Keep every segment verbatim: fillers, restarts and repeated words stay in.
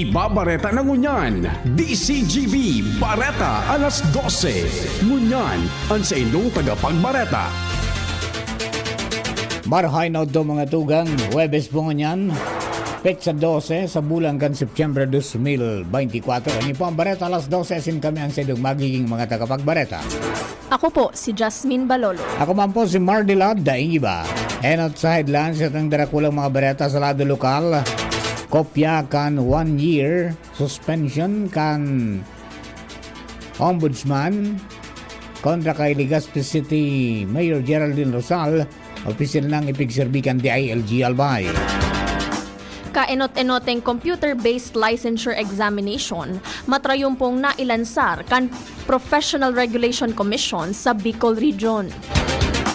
Babareta na ngunyan, D C G B Bareta alas dose. Ngunyan, an saindong tagapagbareta. Marhay na udto, mga tugang, Huwebes po ngunyan, petsa dose sa bulan kan Setyembre dos mil beintikwatro. Ini po ang Bareta alas dose, asin kami ang saindong magiging mga tagapagbareta. Ako po si Jasmine Balolo. Ako man po si Mardilad Daing Iba. Enot sa headlines sa atong darakulang mga bareta sa lado lokal. Kopya kan one year suspension kan Ombudsman kontra kay Legazpi City Mayor Geraldine Rosal, opisyal nang ipigserbi kan D I L G Albay. Kaenot-enoteng computer-based licensure examination, matrayumpong nailansar kan Professional Regulation Commission sa Bicol Region.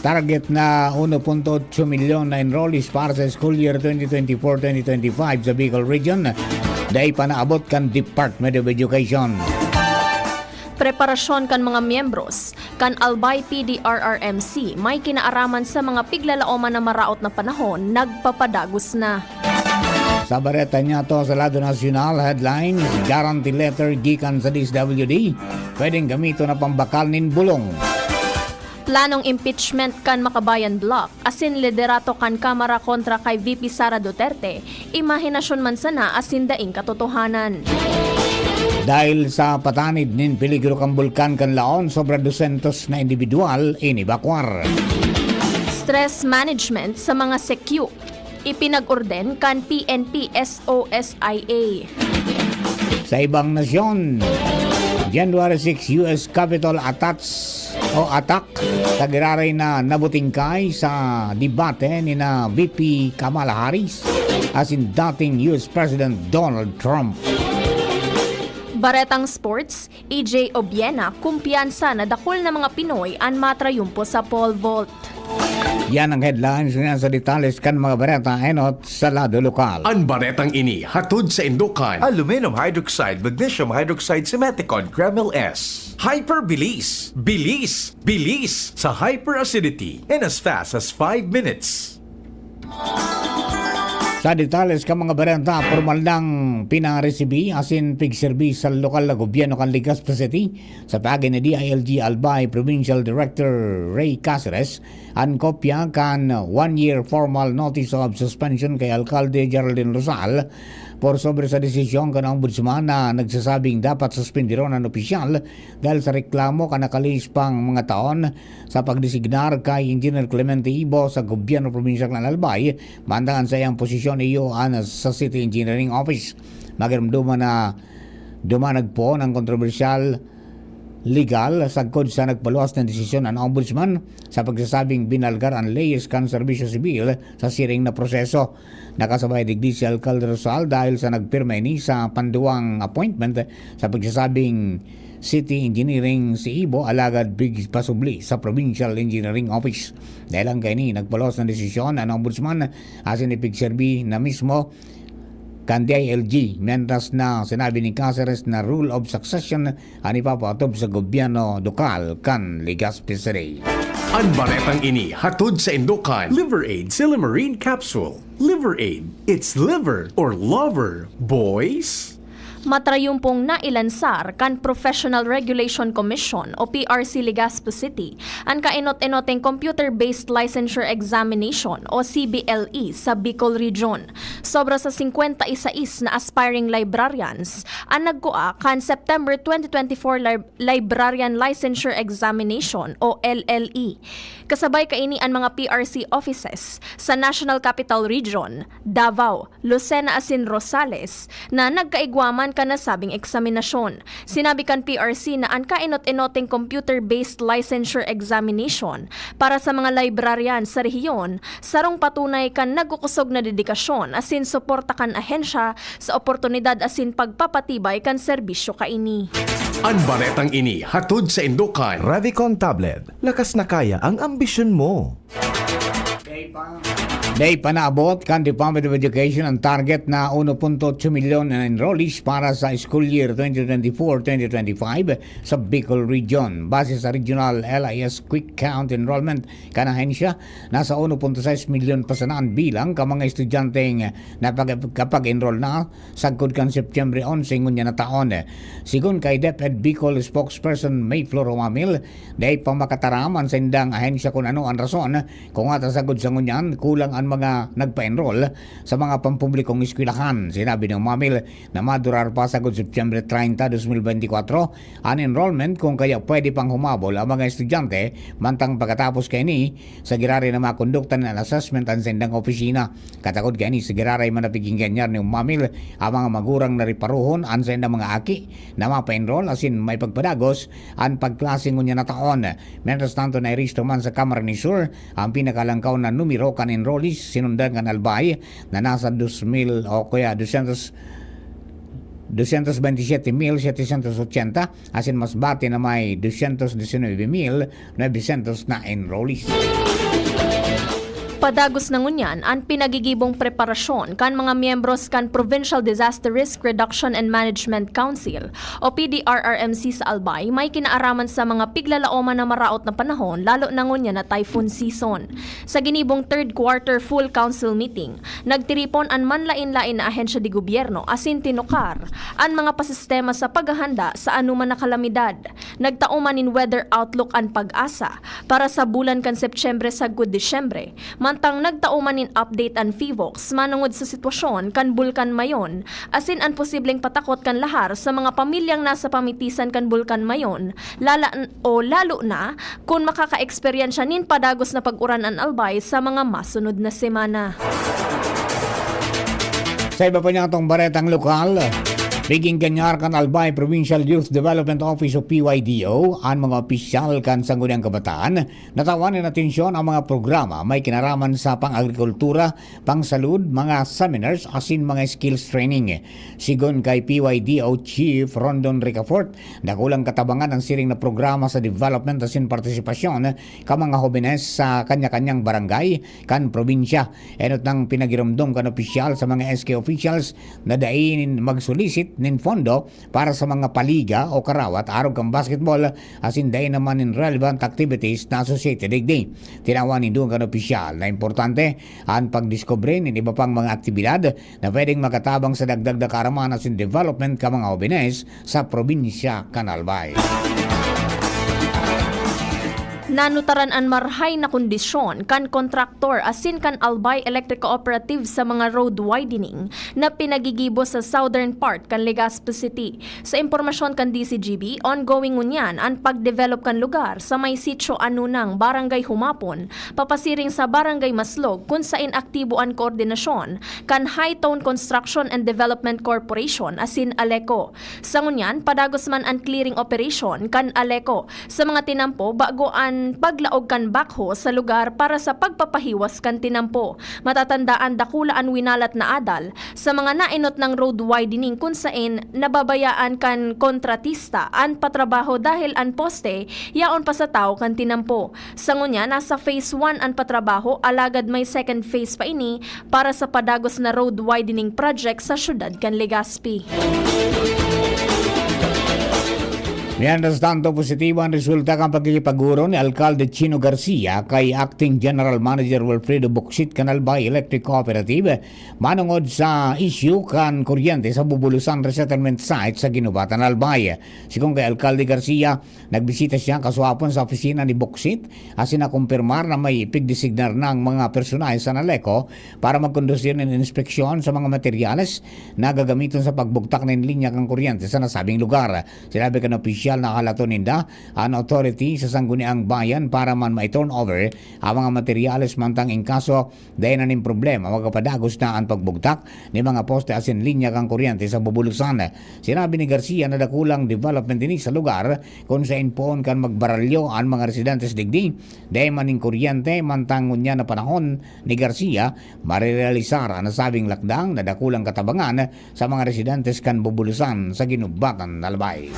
Target na uno punto otso milyon na enrollees para sa school year twenty twenty-four twenty twenty-five sa Bicol Region, dai pa naabot kan Department of Education. Preparasyon kan mga miyembros kan Albay P D R R M C may kinaaraman sa mga piglalaoman na maraot na panahon nagpapadagos na. Sa bareta niya to sa lado nasyonal, headlines, guarantee letter gikan sa D S W D, pwedeng gamiton na pambakal nin bulong. Planong impeachment kan Makabayan Bloc asin liderato kan Kamara kontra kay V P Sara Duterte, imahinasyon man sana asin daing katotohanan. Dahil sa patanid nin peligro kan bulkan kan Laon, sobra dosyentos na indibidwal inibakwar. Stress management sa mga sekyu, ipinag-orden kan P N P S O S I A. Sa ibang nasyon, January six U S Capitol attacks o attack, tagiraray na nabutingkay sa debate ni na V P Kamala Harris asin dating U S President Donald Trump. Baretang sports, E J Obiena, kumpiyansa na dakul na mga Pinoy an matrayumpo sa pole vault. Yan ang headlines ngayon sa detalles kan mga bareta enot sa lado lokal. An baretang ini hatod sa indukan. Aluminum hydroxide, magnesium hydroxide, Simeticon, Kremil S. Hyper bilis, bilis, bilis sa hyperacidity in as fast as five minutes. Sa detalles kan mga bareta, pormal nang pinaresibi asin pigserbi sa lokal na gobyerno kan Legazpi City, sa paagi ni D I L G Albay Provincial Director Ray Caceres, an kopya kan one-year formal notice of suspension kay Alkalde Geraldine Rosal por sobre sa desisyon kan Ombudsman na nagsasabing dapat suspindiron an opisyal dahil sa reklamo kan nakalihis pang mga taon sa pagdesignar kay Engineer Clemente Ibo sa gobyerno probinsyal kan Albay, mantang an saiyang posisyon iyo an sa City Engineering Office. Magiromdoman na dumanag po ang kontrobersyal legal sagkod sa nagpaluwas na desisyon an Ombudsman sa pagsasabing binalgar an leyes kan serbisyo sibil sa siring na proseso. Nakasabay digdi si Alkalde Rosal dahil sa nagpirma ini sa panduwang appointment sa pagsasabing City Engineering si Ibo, alagad pigpasubli sa Provincial Engineering Office. Dahil lang kaini, nagpaluwas na desisyon an Ombudsman asin ipigserbi na mismo kan D I L G, mientras na sinabi ni Caceres na rule of succession an ipapatob sa gobyerno lokal kan Legazpi City. An baretang ini hatod sa indukan. Liver Aid Silymarin Capsule. Liver Aid. It's liver or lover, boys. Matrayumpong nailansar kan Professional Regulation Commission o P R C Legazpi City an kaenot-enoteng Computer-Based Licensure Examination o C B L E sa Bicol Region. Sobra sa singkwenta y sais na aspiring librarians an nagkua kan September twenty twenty-four Lib- Librarian Licensure Examination o L L E. Kasabay kaini an mga P R C offices sa National Capital Region, Davao, Lucena asin Rosales na nagkaigwa man kan nasabing eksaminasyon. Sinabi kan P R C na an kaenot-enoteng computer-based licensure examination para sa mga librarian sa rehiyon sarong patunay kan nagkukusog na dedikasyon asin suporta kan ahensya sa oportunidad asin pagpapatibay kan serbisyo kaini. An baretang ini hatod sa indukan. Revicon Tablet. Lakas na kaya ang ambisyon mo. Dai pa naabot kan Department of Education ang target na uno punto otso milyon na enrollees para sa school year twenty twenty-four twenty twenty-five sa Bicol Region. Base sa Regional L I S Quick Count Enrollment kan ahensya, nasa uno punto sais milyon pa sana ang bilang kan mga estudyanteng napag-, kapag-enroll na sagkod kan Setyembre onse ngunyan na taon. Sigon kay DepEd Bicol spokesperson Mayflow Romamil, dai pa makataram an saindang ahensya kun ano an rason kung ata sagkod sa ngunyan kulang an mga nagpa-enroll sa mga pampublikong eskwelahan. Sinabi ni Romamil na madurar pa sagkod Setyembre treinta, dos mil benti kwatro, an enrollment, kung kaya pwede pang humabol ang mga estudyante, mantang pagkatapos kaini, sa giraray na makondukta nin assessment an saindang opisina. Katakod kaini, sa giraray man na piginganyar ni Romamil ang mga magurang na reparohon an saindang mga aki na mapa-enroll asin maipagpadagos an pagklase ngunyan na taon. Mientras tanto, nairehistro man sa Camarines Sur ang pinakalangkaw na numero kan enrollees sinundan kan Albay na nasa dos mil o kaya dosyentos, dosyentos benti siyete mil setecientos ochenta, asin mas bati na may dosyentos disinobebe mil novesyentos na enrollees. Padagos na ngunyan an pinagigibong preparasyon kan mga miyembros kan Provincial Disaster Risk Reduction and Management Council o P D R R M C sa Albay, may kinaaraman sa mga piglalaoman na maraot na panahon, lalo na ngunyan na typhoon season. Sa ginibong third quarter full council meeting, nagtiripon an manlaen-laen na ahensya de gobyerno asin tinukar an mga pasistema sa paghahanda sa anoman na kalamidad. Nagtao man nin weather outlook an PAGASA para sa bulan kan Setyembre sagkod Disyembre, mantang nagtao man nin update an PHIVOLCS manongod sa sitwasyon kan Bulkan Mayon asin an posibleng patakot kan lahar sa mga pamilyang nasa pamitisan kan Bulkan Mayon, lala o lalo na kun makakaeksperyensya nin padagos na pag-uran an Albay sa mga masunod na semana. Sa iba pa niyatong baretang lokal, piginganyar kan Albay Provincial Youth Development Office o P Y D O an mga opisyal kan Sangguniang Kabataan na tawan nin atensyon ang mga programa may kinaraman sa pang-agrikultura, pangsalud, mga seminars asin mga skills training. Sigon kay P Y D O Chief Rondon Ricafort, dakulang katabangan ang siring na programa sa development asin partisipasyon kan mga hobenes sa kanya-kanyang barangay kan probinsya. Enot nang pinagiromdom kan opisyal sa mga S K officials na dai nin mag-solicit nin pondo para sa mga paliga o karawat arog kan basketball, asin dai naman nin relevant activities na associated digdi. Tinawan nin dugang kan opisyal na importante an pagdiskubre nin iba pang mga aktibidad na pwedeng makatabang sa dagdag na kaaraman asin development kan mga hobenes sa probinsya kan Albay. Nanutaran an marahay na kondisyon kan kontraktor asin kan Albay Electric Cooperative sa mga road widening na pinagigibo sa southern part kan Legazpi City. Sa impormasyon kan D C G B, ongoing ngunyan an pagdevelop kan lugar sa may Sitio Anunang, Barangay Humapon, papasiring sa Barangay Maslog, kun sain aktibo an koordinasyon kan High Tone Construction and Development Corporation asin ALECO. Sa ngunyan, padagos man an clearing operation kan ALECO sa mga tinampo bago an paglaog kan backhoe sa lugar para sa pagpapahiwas kan tinampo. Matatandaan, dakula an winalat na adal sa mga naenot nang road widening kun sain nababayaan kan kontratista an patrabaho dahil an poste yaon pa sa tawo kan tinampo. Sa ngunyan, nasa phase one an patrabaho, alagad may second phase pa ini para sa padagos na road widening project sa siyudad kan Legazpi. Mientras tanto, positibo ang resulta kan pakikipagurong ni Alkalde Chino Garcia kay Acting General Manager Wilfredo Bocsit kan Albay Electric Cooperative manongod sa isyu kan kuryente sa Bubulusan Resettlement Site sa Guinobatan, Albay. Sigon kay Alkalde Garcia, nagbisita siya kasuapon sa opisina ni Bocsit asin nakumpirmar na may pigdesignar na ang mga personahe sa ALECO para magkondusir nin inspeksyon sa mga materyales na gagamiton sa pagbugtak nin linya kan kuryente sa nasabing lugar. Sinabi kan opisyal na halaton ninda an authority sa Sangguniang Bayan para man ma-turnover ang mga materyales, mantang in kaso dai na nin problema, magpapadagos na an pagbugtak nin mga poste asin linya kan kuryente sa Bubulusan. Sinabi ni Garcia na dakulang development ini sa lugar kun sain poon kan magbaralyo an mga residentes digdi. Dai man nin kuryente, mantang ngunyan na panahon ni Garcia, marerealisar an nasabing lakdang na dakulang katabangan sa mga residentes kan Bubulusan sa Guinobatan, Albay.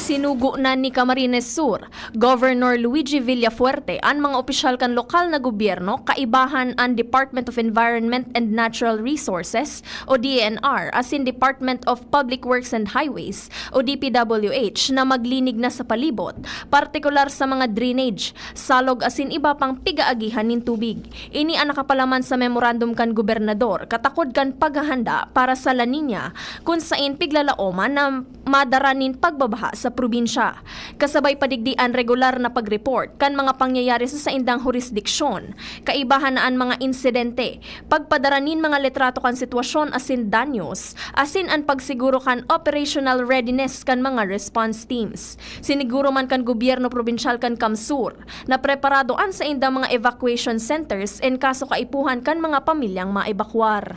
Sinugo na ni Camarines Sur Governor Luigi Villafuerte an mga opisyal kan lokal na gobyerno, kaibahan an Department of Environment and Natural Resources o D E N R asin Department of Public Works and Highways o D P W H na maglinig na sa palibot, partikular sa mga drainage, salog asin iba pang pigaagihan nin tubig. Ini an nakapalaman sa memorandum kan gobernador katakod kan paghahanda para sa La Niña, kun sain piglalaoman na madara nin pagbabaha sa probinsya. Kasabay pa digdi an regular na pag-report kan mga pangyayari sa saindang hurisdiksyon, kaibahan na an mga insidente, pagpadara nin mga litrato kan sitwasyon asin danyos, asin an pagsiguro kan operational readiness kan mga response teams. Siniguro man kan gobyerno probinsyal kan CamSur na preparado an saindang mga evacuation centers in kaso kaipuhan kan mga pamilyang maebakwar.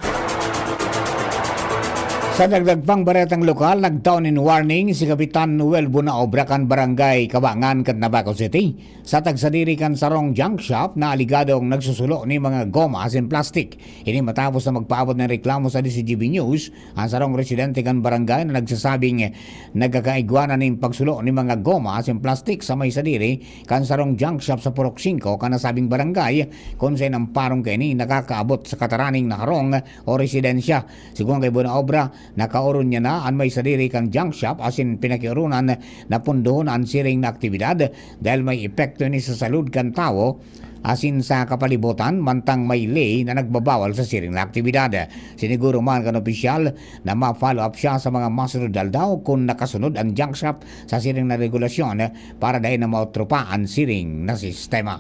Sa dagdag pang baretang lokal, nagtao nin warning si Kapitan Noel Bunaobra kan Barangay Kabangan kan Tabaco City sa tagsadiri kan sarong junk shop na aligadong nagsusulo nin mga goma asin plastik. Ini matapos na magpaabot nin reklamo sa D Z G B News an sarong residente kan barangay na nagsasabing nagkakaigwa na nin pagsulo nin mga goma asin plastik sa may sadiri kan sarong junk shop sa Purok Singko kan nasabing barangay, kun sain an parong kaini nakakaabot sa kataraning na harong o residensya. Sigon kay Bunaobra, nakaoron niya na an may sadiri kan junk shop asin pinakioronan na pundohon an siring na aktibidad dahil may epekto ini sa salud kan tawo asin sa kapalibutan, mantang may ley na nagbabawal sa siring na aktibidad. Siniguro man kan opisyal na ma-follow up siya sa mga masunod na aldaw kun nakasunod an junk shop sa siring na regulasyon para dai na maotropa an siring na sistema.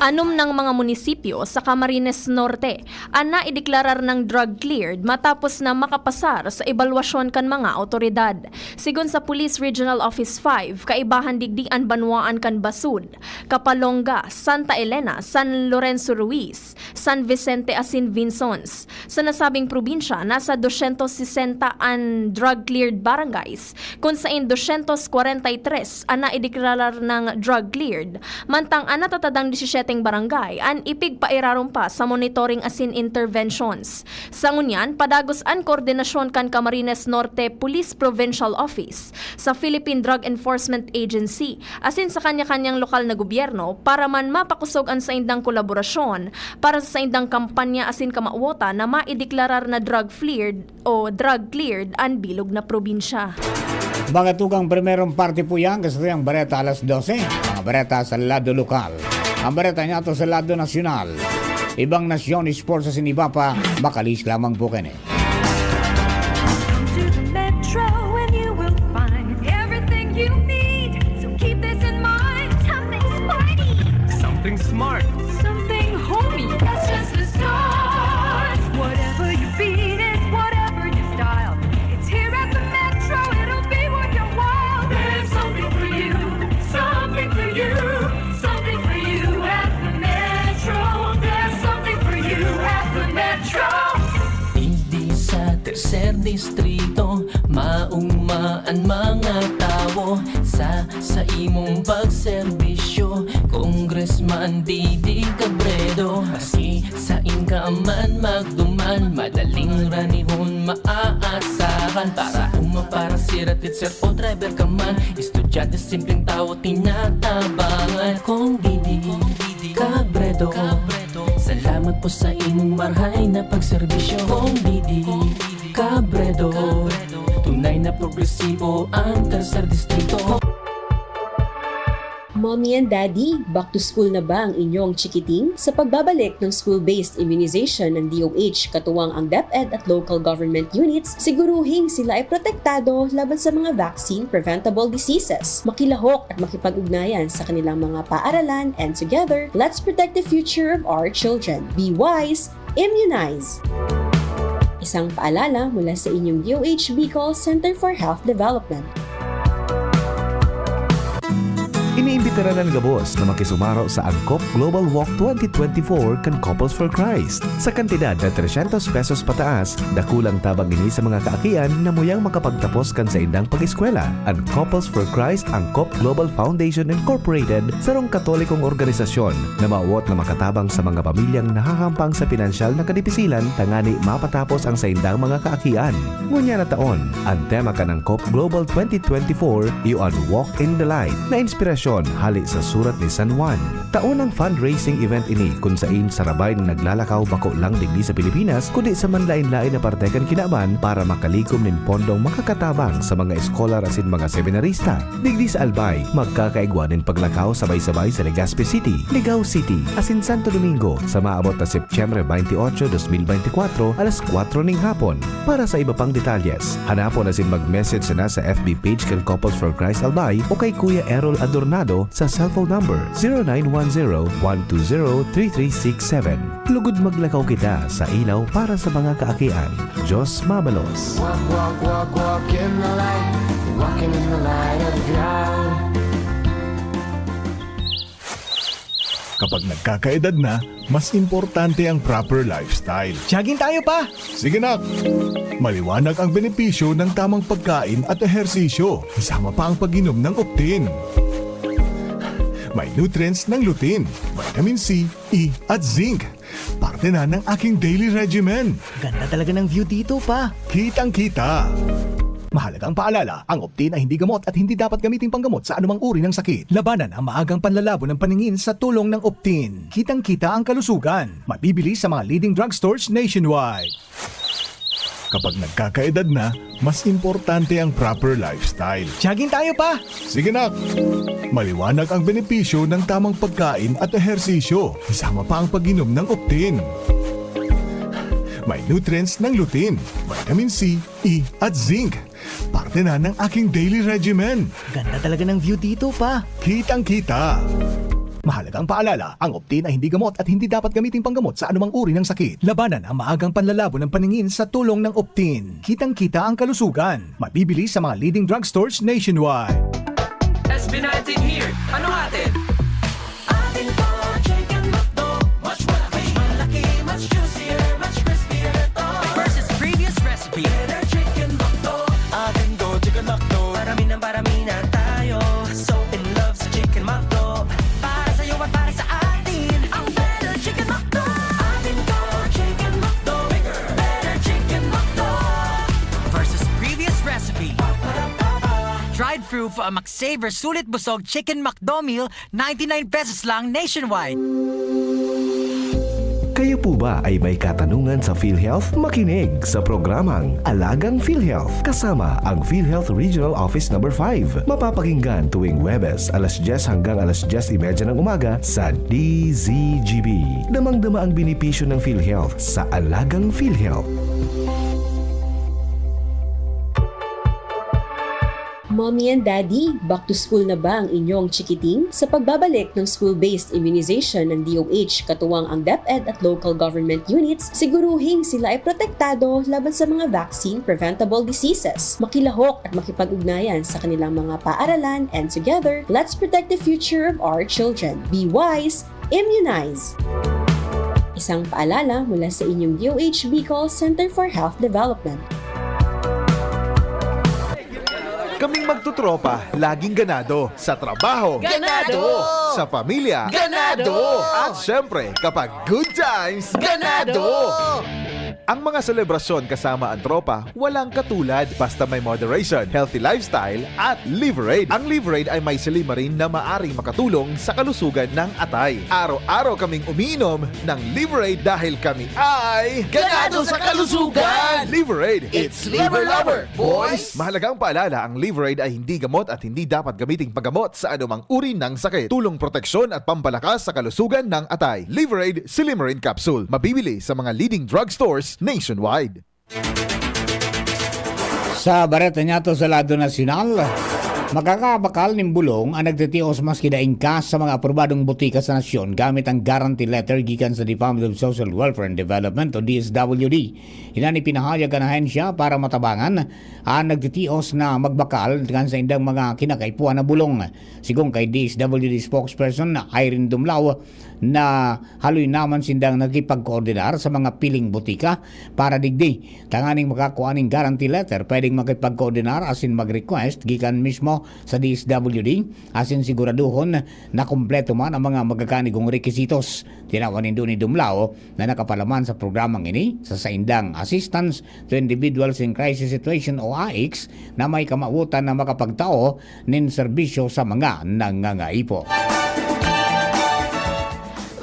Anom nang mga munisipyo sa Camarines Norte an naideklarar nang drug cleared matapos na makapasar sa ebalwasyon kan mga awtoridad. Sigon sa Police Regional Office five, kaibahan digdi an banwaan kan Basud, Capalonga, Santa Elena, San Lorenzo Ruiz, San Vicente asin Vinzons. Sa nasabing probinsya, nasa dosyentos sesenta an drug-cleared barangays, kun sain dosyentos kwarenta y tres an naideklarar nang drug-cleared, mantang an natatadang disisiyeteng barangay an ipigpairarom pa sa monitoring asin interventions. Sa ngunyan, padagos an koordinasyon kan Camarines Norte Police Provincial Office sa Philippine Drug Enforcement Agency asin sa kanya-kanyang lokal na gobyerno para man mapakosog an saindang kolaborasyon para sa saindang kampanya asin kamawotan na maideklarar na drug-cleared o drug-cleared an bilog na probinsya. Mga tugang, primerong parte po yan, kasabihang bareta alas dose, mga bareta sa lado lokal. Ang bareta niya to sa lado nasyonal. Ibang nasyon, sports asin iba pa, makalis lamang po kini. Come to the Metro and you will find everything you need. So keep this in mind. Something sporty. Something smart. Something homey. That's just the start. Whatever your beat is, whatever your style, it's here at the Metro. It'll be worth your while. There's something for you. Something for you. Something for you at the Metro. There's something for you at the Metro. Digdi sa Tercer Distrito, maugma an mga tawo sa, sa imong pagserbisyo. Congressman Didi Cabredo, maski sain ka man magduman, madaling ranihon maaasahan. Para uma, para sira, teacher o driver ka man, estudyante, simpleng tawo, tinatabangan. Kong Didi Cabredo, salamat po sa imong marhay na pagserbisyo. Kong Didi Cabredo, tunay na progresibo ang Tercer Distrito. Mommy and Daddy, back to school na ba ang inyong chikiting? Sa pagbabalik ng school-based immunization ng D O H, katuwang ang DepEd at local government units, siguruhing sila ay protektado laban sa mga vaccine-preventable diseases. Makilahok at makipag-ugnayan sa kanilang mga paaralan, and together, let's protect the future of our children. Be wise, immunize! Isang paalala mula sa inyong D O H Bicol Center for Health Development. Iniimbita Karanan gabos na makisumaro sa Angkop Global Walk twenty twenty-four kan Couples for Christ. Sa kantidad na trescientos pesos pataas, dakulang tabang ini sa mga kaakian na muyang makapagtapos kan saindang pag-eskwela. An Couples for Christ Angkop Global Foundation Incorporated, sarong Katolikong organisasyon na mawot na makatabang sa mga pamilyang nahahampang sa pinansyal na kadipisilan tangani mapatapos ang saindang mga kaakian. Ngunyan na taon, an tema kan Angkop Global twenty twenty-four iyo an Walk in the Light na inspirasyon hali sa Surat ni San Juan. Taon ang fundraising event ini kun sain sarabay na naglalakaw bako lang digdi sa Pilipinas kundi sa manlaen-laen na parte kan kinaban para makalikom nin pondong makakatabang sa mga eskolar asin mga seminarista. Digdi sa Albay, magkakaigwa nin paglakaw sabay-sabay sa Legazpi City, Ligao City, asin Santo Domingo sa maabot na Septyembre twenty-eight, twenty twenty-four, alas kwatro ning hapon. Para sa iba pang detalyes, hanapon asin mag-message sana sa F B page kan Couples for Christ Albay o kay Kuya Errol Adornado sa cellphone number zero nine one zero, one two zero, three three six seven. Lugod maglakaw kita sa ilaw para sa mga kaakian. Diyos mabalos. Walk, walk, walk, walk in the light. Walking in the light of God. Kapag nagkakaedad na, mas importante ang proper lifestyle. Jogging tayo, Pa! Sige, nak! Maliwanag ang benepisyo ng tamang pagkain at ehersisyo, kasama pa ang pag-inom ng Optin. May nutrients ng lutein, vitamin C, E, at zinc. Parte na ng aking daily regimen. Ganda talaga ng view dito, Pa. Kitang-kita. Mahalagang paalala, ang Optin ay hindi gamot at hindi dapat gamiting panggamot sa anumang uri ng sakit. Labanan ang maagang panlalabo ng paningin sa tulong ng Optin. Kitang-kita ang kalusugan. Mabibili sa mga leading drugstores nationwide. Kapag nagkakaedad na, mas importante ang proper lifestyle. Jogging tayo, Pa! Sige, nak! Maliwanag ang benepisyo ng tamang pagkain at ehersisyo, kasama pa ang pag-inom ng Optin. May nutrients ng lutein, vitamin C, E, at zinc. Parte na ng aking daily regimen. Ganda talaga ng view dito, Pa. Kitang-kita. Mahalagang paalala, ang Optin ay hindi gamot at hindi dapat gamiting panggamot sa anumang uri ng sakit. Labanan ang maagang panlalabo ng paningin sa tulong ng Optin. Kitang-kita ang kalusugan. Mabibili sa mga leading drugstores nationwide. S B nineteen here. Ano atin? Atin to, Chicken McDo. Mas malaki, mas juicier, mas crispier to. Versus previous recipe. Better Chicken McDo. Atin to, Chicken McDo. Parami ng parami na tayo. So in love sa Chicken McDo. Para sa'yo at para sa atin. Ang Better Chicken McDo. Atin to, Chicken McDo. Better Chicken McDo. Versus previous recipe. Tried through for a McSaver Sulit Busog Chicken McDo Meal, ninety-nine pesos lang nationwide. Kayo po ba ay may katanungan sa PhilHealth? Makinig sa programang Alagang PhilHealth kasama ang PhilHealth Regional Office Number five. Mapapakinggan tuwing Huwebes, alas dyes hanggang alas dyes y media ng umaga sa D Z G B. Damang-dama ang benepisyo ng PhilHealth sa Alagang PhilHealth. Mommy and Daddy, back to school na ba ang inyong chikiting? Sa pagbabalik ng school-based immunization ng D O H, katuwang ang DepEd at local government units, siguruhing sila ay protektado laban sa mga vaccine-preventable diseases. Makilahok at makipag-ugnayan sa kanilang mga paaralan, and together, let's protect the future of our children. Be wise, immunize! Isang paalala mula sa inyong D O H Bicol Center for Health Development. Kaming magtotropa, laging ganado. Sa trabaho, ganado. Sa pamilya, ganado. At syempre, kapag good times, ganado. Ang mga selebrasyon kasama ang tropa, walang katulad. Basta may moderation, healthy lifestyle, at Liverade. Ang Liverade ay may silymarin na maaring makatulong sa kalusugan ng atay. Araw-araw kaming umiinom ng Liverade dahil kami ay ganado sa kalusugan! Liverade, it's Liver Lover, boys! Mahalagang paalala, ang Liverade ay hindi gamot at hindi dapat gamiting panggamot sa anumang uri ng sakit. Tulong proteksyon at pampalakas sa kalusugan ng atay. Liverade Silymarin Capsule. Mabibili sa mga leading drugstores nationwide. Sa bareta niyato sa lado nasyonal, Makakabakal nin bulong an nagtitios maski daing kas sa mga aprobadong botika sa nasyon gamit ang guarantee letter gikan sa Department of Social Welfare and Development o D S W D. Iyan ipinahayag kan ahensya para matabangan an nagtitios na magbakal kan sa indang mga kinakaipuhan na bulong. Sigon kay D S W D spokesperson na Irene Dumlao, na haloy naman sindang nakipagkoordinar sa mga piling botika para digdi. Tanganing makakua nin guarantee letter, pwedeng makipagkoordinar asin mag-request gikan mismo sa D S W D asin siguraduhon na kumpleto man ang mga magakanigong requisitos. Tinawan nindo ni Dumlao na nakapalaman sa programang ini sa saindang Assistance to Individuals in Crisis Situation o AICS na may kamawotan na makapagtao nin serbisyo sa mga nangangaipo.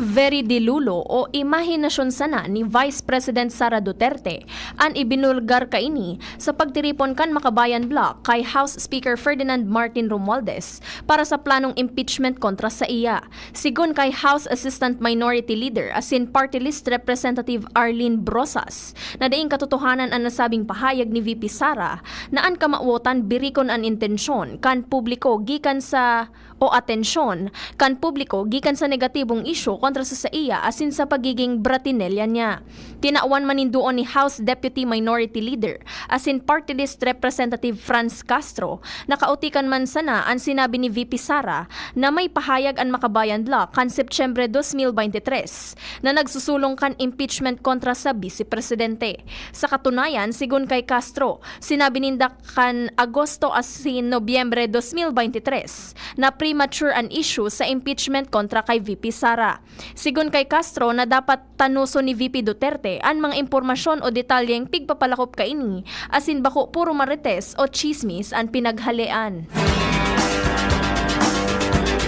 Very dilulo o imahinasyon sana ni Vice President Sara Duterte an ibinulgar kaini sa pagtiripon kan Makabayan Bloc kay House Speaker Ferdinand Martin Romualdez para sa planong impeachment kontra saiya. Sigon kay House Assistant Minority Leader asin Party List Representative Arlene Brosas, na daing katotohanan an nasabing pahayag ni V P Sara na an kamawotan birikon an intensyon kan publiko gikan sa o atensyon kan publiko gikan sa negatibong isyu kontra sa saiya asin sa pagiging bratinelya niya. Tinawan man nin duon ni House Deputy Minority Leader asin Party List Representative Franz Castro na kautikan man sana an sinabi ni V P Sara na may pahayag an Makabayan Bloc kan Setyembre dos mil bente tres na nagsusulong kan impeachment kontra sa Bise Presidente. Sa katunayan, sigon kay Castro, sinabi ninda kan Agosto asin Nobyembre dos mil bente tres na premature an issue sa impeachment kontra kay V P Sara. Sigon kay Castro na dapat tanuson ni V P Duterte an mga impormasyon o detalyeng pigpapalakop kaini, asin bako puro marites o tsismis an pinaghalean.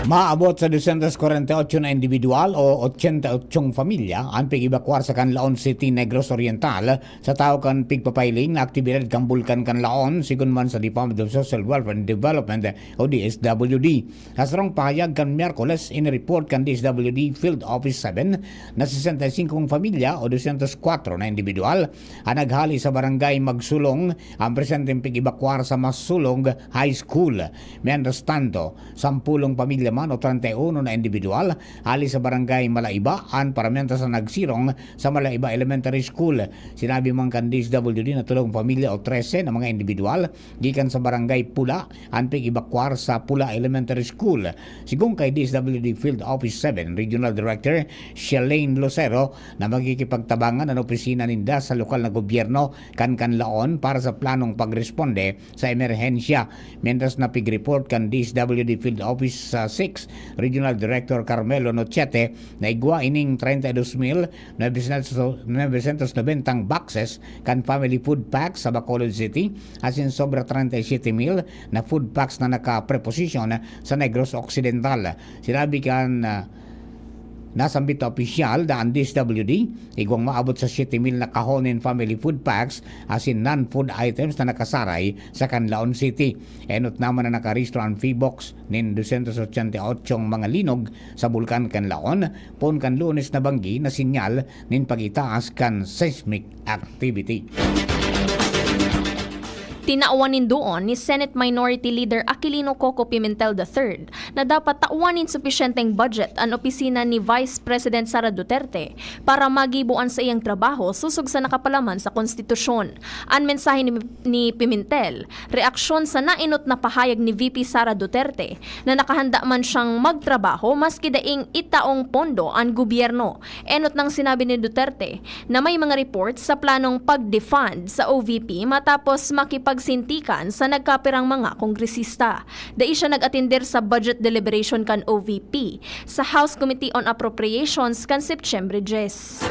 Maabot sa dosyentos kwarenta y ocho na individual o ochenta y ochong pamilya an pig-ebakwar sa Canlaon City, Negros Oriental, sa tahaw kan pigpapailing na aktibidad kan Bulkan Canlaon, sigon man sa Department of Social Welfare and Development o D S W D. Sa sarong pahayag kan Miyerkules, inireport kan D S W D Field Office seven na sesenta y singkong pamilya o dosyentos kwatro na individual an naghale sa barangay Magsulong ang presenteng pig-ebakwar sa Masulong High School. Mientras tanto, sampulong pamilya man o treinta y uno na individual hale sa barangay Malaiba an paramenta sa nagsirong sa Malaiba Elementary School. Sinabi man kan D S W D na tolong pamilya o trese na mga individual gikan sa barangay Pula an pig-ebakwar sa Pula Elementary School. Sigon kay D S W D Field Office seven Regional Director Shalane Lucero na makikipagtabangan an opisina ninda sa lokal na gobyerno kan Canlaon para sa planong pagresponde sa emerhensya, mientras na pig-report kan D S W D Field Office sa six Regional Director Carmelo Nochete na igwa ining treinta y dos mil novecientos noventa boxes kan family food packs sa Bacolod City, asin sobra treinta y siete mil na food packs na nakapreposisyon sa Negros Occidental. Sinabi kan, ah, nasambit na opisyal na ang D S W D igwang maabot sa siete mil na kahon nin family food packs asin non-food items na nakasaray sa Canlaon City. Enot naman na nakarehistro an P H I box nin dosyentos ochenta y ocho mga linog sa Bulkan Canlaon, poon kan Lunes na banggi na sinyal nin pag-itaas kan seismic activity. Tinawan nin duon ni Senate Minority Leader Aquilino Coco Pimentel the third na dapat tawan nin supisyenteng budget an opisina ni Vice President Sara Duterte para magibo an saiyang trabaho sosog sa nakapalaman sa konstitusyon. An mensahe ni, ni Pimentel, reaksyon sa naenot na pahayag ni V P Sara Duterte na nakahanda man siyang magtrabaho maski daing itaong pondo an gobyerno. Enot nang sinabi ni Duterte na may mga report sa planong pag-defund sa O V P matapos makipagsintikan sa nagkapirang mga kongresista. Dai siya nag-atender sa budget deliberation kan O V P sa House Committee on Appropriations kan Setyembre diyes.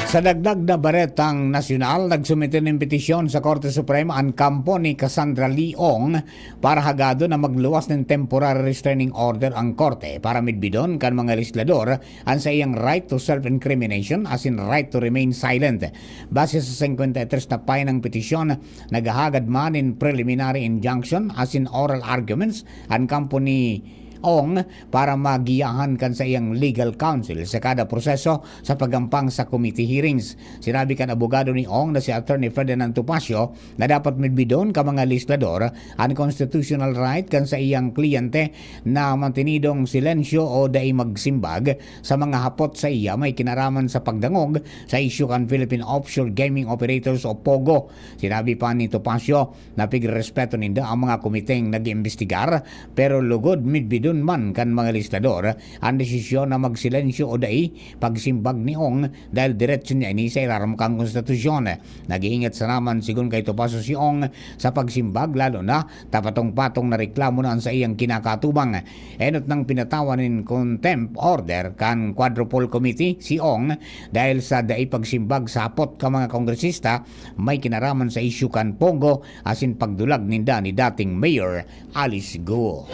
Sa dagdag na baretang nasyonal, nagsumite nin petisyon sa Korte Suprema an kampo ni Cassandra Leong para hagadon na magluwas nin temporary restraining order ang korte para midbidon kan mga legislador an saiyang right to self-incrimination asin right to remain silent. Base sa singkwenta y tres na pahinang petisyon, naghahagad man nin preliminary injunction asin oral arguments an kampo ni Ong para magiyahan kan saiyang legal counsel sa kada proseso sa pagampang sa committee hearings. Sinabi kan abogado ni Ong na si Attorney Ferdinand Topacio na dapat midbidon ka mga legislador an constitutional right kan saiyang kliyente na mantinidong silensyo o dai magsimbag sa mga hapot sa iya may kinaraman sa pagdangog sa isyu kan Philippine Offshore Gaming Operators o POGO. Sinabi pa ni Topacio na pigrerespeto ninda ang mga komiteng nag-iimbestigar, pero lugod midbidon man kan mga legislador an desisyon na magsilensyo o dai pagsimbag ni Ong dahil diretso niya ini sa irarom kan konstitusyon. Nag-iingat sana man sigon kay Topacio si Ong sa pagsimbag, lalo na ta patong-patong na reklamo na an saiyang kinakatubang. Enot nang pinatawan nin contempt order kan Quadruple Committee si Ong dahil sa dai pagsimbag sa hapot ka mga kongresista may kinaraman sa isyu kan POGO asin pagdulag ninda ni dating Mayor Alice Guo.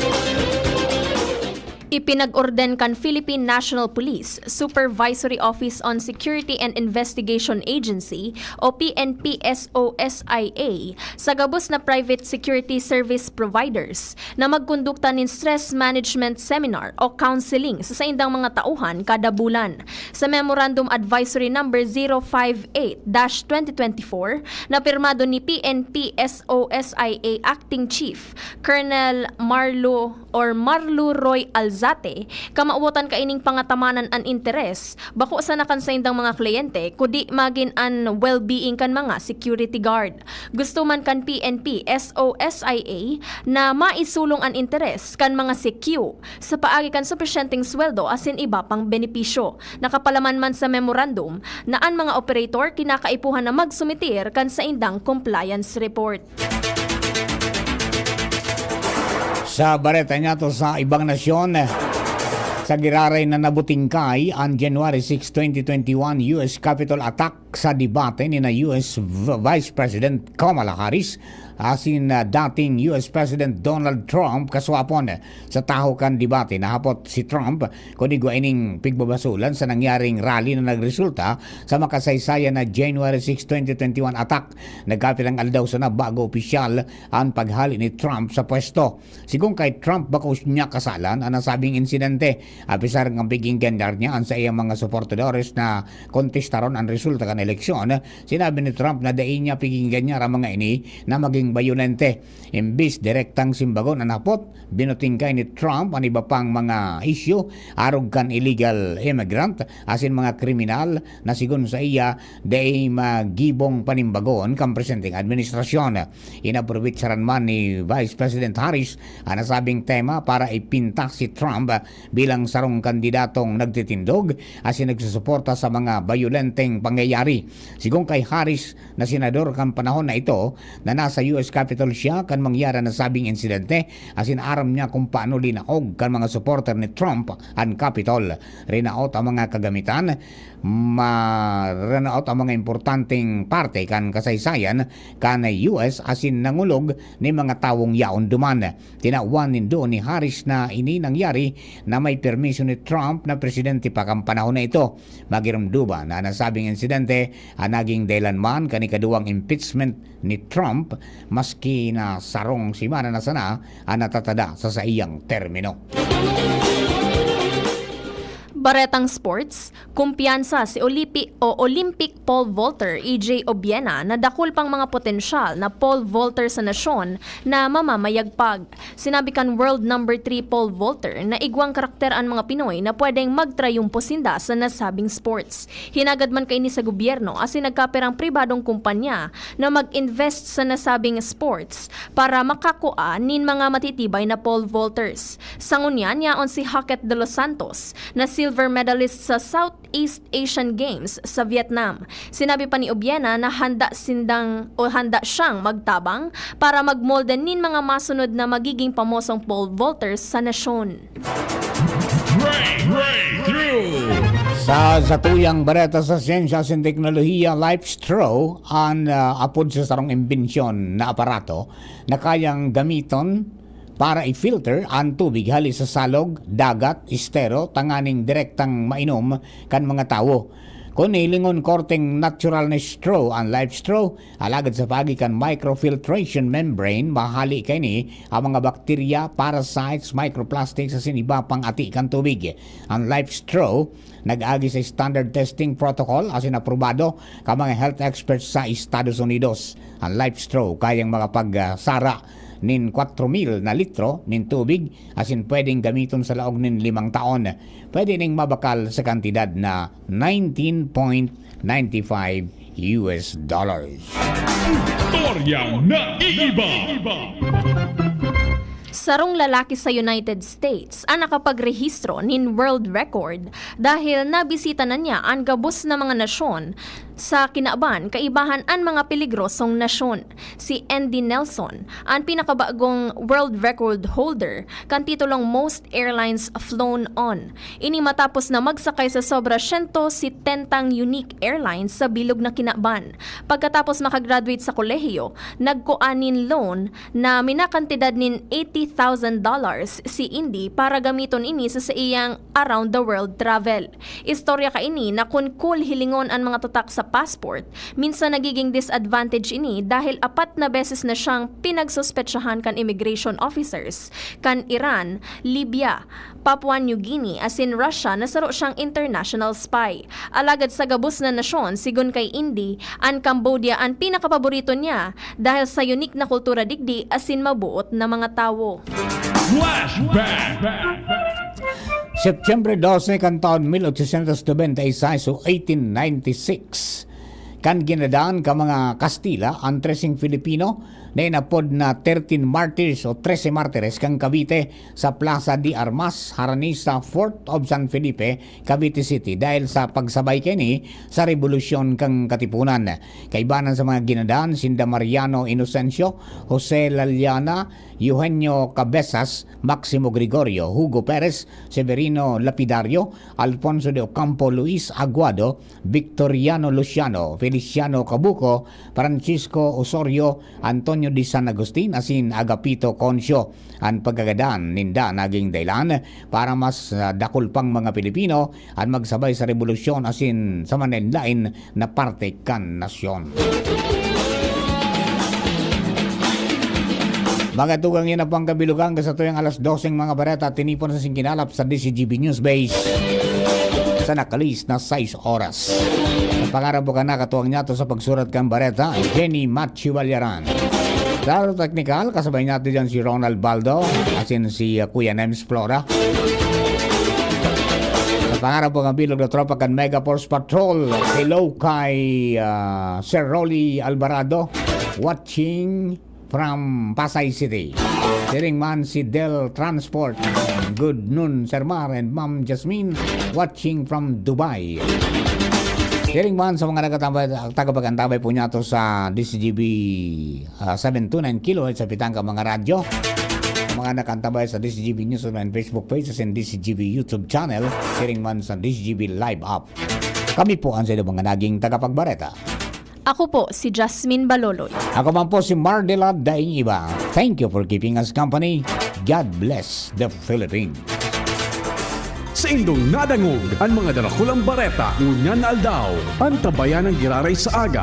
Ipinag-orden kan Philippine National Police Supervisory Office on Security and Investigation Agency o P N P S O S I A sa gabos na private security service providers na magkondukta nin stress management seminar o counseling sa saindang mga tauhan kada bulan. Sa Memorandum Advisory Number zero five eight dash twenty twenty-four na pirmado ni P N P S O S I A Acting Chief Colonel Marlo or Marlo Roy Alzate, kamawotan kaining pangatamanan an interes, bako sana kan saindang mga kliyente, kudi magin an well-being kan mga security guard. Gusto man kan P N P S O S I A na maisulong an interes kan mga C Q sa paagi kan supisyenteng sweldo asin iba pang benepisyo. Nakapalaman man sa memorandum na an mga operator kinakaipuhan na magsumitir kan saindang compliance report. Sa bareta niya to sa ibang nasyon, sa giraray na nabutingkay ang January six, twenty twenty-one U S Capitol attack sa debate ni na U S V- Vice President Kamala Harris asin uh, dating U S President Donald Trump kaswapon. Sa taho kan debate, nahapot si Trump kung igwa ining pigbabasulan sa nangyaring rally na nagresulta sa makasaysayan na January six, twenty twenty-one attack. Nagkapirang aldaw sana bago opisyal ang paghali ni Trump sa pwesto. Sigon kay Trump, bako niya kasalan ang nasabing insidente. Apisar ng piginggan niya ang sa iyang mga suportadores na kontestaron ang resulta kan eleksyon, sinabi ni Trump na dai niya piginggan niya ang mga ini na maging bayolente. Imbis direktang simbagon ang hapot, binutingkay ni Trump ang iba pang mga isyu arog kan illegal immigrant asin mga kriminal na sigon sa iya dai magibong panimbagon kan presenteng administrasyon. Inaprobitsaran man ni Vice President Harris ang nasabing tema para ipinta si Trump bilang sarong kandidatong nagtitindog asin nagsusuporta sa mga bayolenteng pangyayari. Sigon kay Harris na senador kan panahon na ito na nasa U S Capitol siya kan mangyari ang nasabing insidente asin aram niya kung paano linaog kan mga suporter ni Trump ang Capitol. Rinaot ang mga kagamitan, ma-, rinaot ang mga importanteng parte kan kasaysayan kan U S asin nangulog ni mga tawong yaon duman. Tinawan nindo ni Harris na ini nangyari na may permiso ni Trump na presidente pa kan panahon na ito. Magirumduba na nasabing insidente ang naging dahilan man kan ikaduwang impeachment ni Trump, maski na sarong semana na sana ang natatada sa saiyang termino. Baretang sports, kumpiyansa si Olipi o Olympic pole vaulter E J Obiena na dakul pang mga potensyal na pole vaulter sa nasyon na mamamayagpag. Sinabi kan world number three pole vaulter na igwang karakter an mga Pinoy na pwedeng magtrayumpo sinda sa nasabing sports. Hinagad man kaini sa gobyerno asin nagkapirang pribadong kumpanya na mag-invest sa nasabing sports para makakua nin mga matitibay na pole vaulters. Sa ngunyan, yaon si Hackett de los Santos na silver medalist sa Southeast Asian Games sa Vietnam. Sinabi pa ni Obiena na handa sindang o handa siyang magtabang para magmolde nin mga masunod na magiging pamosong pole vaulters sa nasyon. Breakthrough! Sa satuyang bareta sa siyensya asin teknolohiya, LifeStraw, an ah, apod sa sarong imbensyon na aparato na kayang gamiton para i-filter an tubig hali sa salog, dagat, estero, tanganing direktang mainom kan mga tawo. Kun hilingon korteng natural na straw an life straw, alagad sa paagi kan microfiltration membrane, mahali kaini ang mga bakterya, parasites, microplastics, asin iba pang ati kan tubig. An life straw nag-agi sa standard testing protocol asin aprobado ka mga health experts sa Estados Unidos. An life straw kayang makapagsara nin kwatro mil na litro nin tubig asin pwedeng gamiton sa laog nin limang taon. Pwede ning mabakal sa kantidad na nineteen point nine five U S dollars. Istorya na iiba. Sarong lalaki sa United States an nakapagrehistro nin world record dahil nabisita na niya an gabos na mga nasyon sa kinaban, kaibahan an mga peligrosong nasyon. Si Andy Nelson, an pinakabagong world record holder kan titulong Most Airlines Flown On. Ini matapos na magsakay sa sobra siyento setentang unique airlines sa bilog na kinaban. Pagkatapos makagraduate sa kolehiyo, nagkua nin loan na minakantidad nin eighty thousand dollars si Indy para gamiton ini sa saiyang around the world travel. Istorya kaini na kun cool hilingon an mga tatak sa passport, minsan nagiging disadvantage ini dahil apat na beses na siyang pinagsuspetsahan kan immigration officers kan Iran, Libya, Papua New Guinea asin Russia na saro siyang international spy. Alagad sa gabos na nasyon, sigon kay Indy, an Cambodia an pinakapaborito niya dahil sa unique na kultura digdi asin mabuot na mga tawo. Flashback. September dose kan taon mil ochocientos nobenta y seis o eighteen ninety-six, kan ginadan kan mga Kastila an treseng Filipino na inapod na thirteen Martyrs o Trese Martires kan Cavite sa Plaza de Armas, harani sa Fort of San Felipe, Cavite City. Dahil sa pagsabay kaini sa rebolusyon kan Katipunan, kaibanan sa mga ginadan, sinda Mariano Inocencio, Jose Laliana, Eugenio Cabezas, Maximo Gregorio, Hugo Perez, Severino Lapidario, Alfonso de Ocampo, Luis Aguado, Victoriano Luciano, Feliciano Cabuco, Francisco Osorio, Antonio de San Agustin, asin Agapito Concio. An pagkagadan ninda naging dahilan para mas, ah, dakul pang mga Pilipino an magsabay sa rebolusyon asin sa manlaen-laen na parte kan nasyon. Mga tugang, yan na po ang kabilugan. Sa tuyang alas doseng mga bareta, tinipon sa singkinalap sa D Z G B News Base sa nakalis na sais oras. Sa pangarap po kan nakatuwang niyato sa pagsurat kan bareta, Jenny Machi Valyaran. Sa teknikal, kasabay niyato dyan si Ronald Baldo, asin si, uh, Kuya Nems Flora. Sa pangarap po kan bilog na tropa kan Mega Force Patrol, hello kay, uh, Sir Rolly Alvarado, watching from Pasay City. Siring man si Del Transport. Good noon, Sir Mar and Ma'am Jasmine, watching from Dubai. Siring man sa mga nagkatambay, tagapagantabay po niyato sa D Z G B, ah, seven two nine kilohertz sa pitang ka mga radyo. Mga nakantabay sa D Z G B News Online Facebook page, sa D Z G B YouTube channel, siring man sa D Z G B Live app. Kami po ang sa mga naging tagapagbareta. Ako po si Jasmine Baloloy. Ako man po si Mardela Daing Iba. Thank you for keeping us company. God bless the Philippines. Saindong nadangog an mga darakulang bareta ngunyan na aldaw. Antabayan an giraray sa aga.